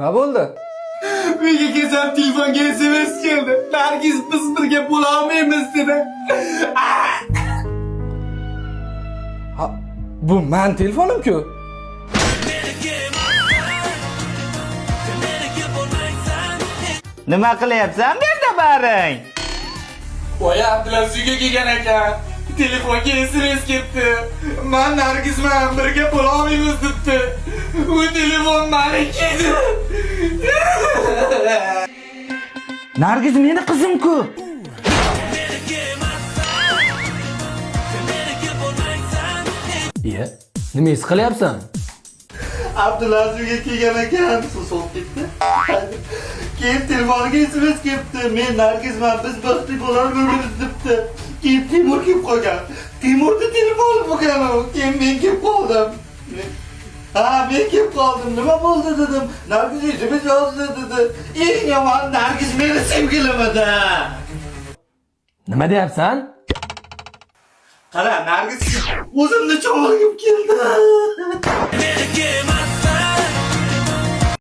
Nima bo'ldi? Uyga kelsam, telefonga SMS keldi. "Nargiz, biz birga bo'la olmaymiz", dedi. Ha, bu man telefonimku. Nima qilyapsan bu yerda baring? Voy, Abdulaziz uyga kelgan ekan. Telefonga SMS ketdi. "Man Nargizman, birga bo'la olmaymiz", debdi. U telefon maniki edi. Nargiz meni qizim-ku. Iya, nima his qilyapsan? Abdulaziz uyga kelgan ekan, suv sovib ketdi. Keyin telefoniga SMS kelibdi. "Men Nargizman, biz baxtli bo'larmiz", debdi. Keyin Timur kelib qolgan. Timurni telefoni bo'lgan u. Keyin men kelib qoldim. Ha, men kelib qoldim. "Nima bo'ldi?" dedim. "Nargiz SMS yozdi", dedi. Eng yomon, Nargiz meni sevgilim edi. Nima deyapsan? Qara, Nargiz, o'zimni chog'ligim keldi. Meniki.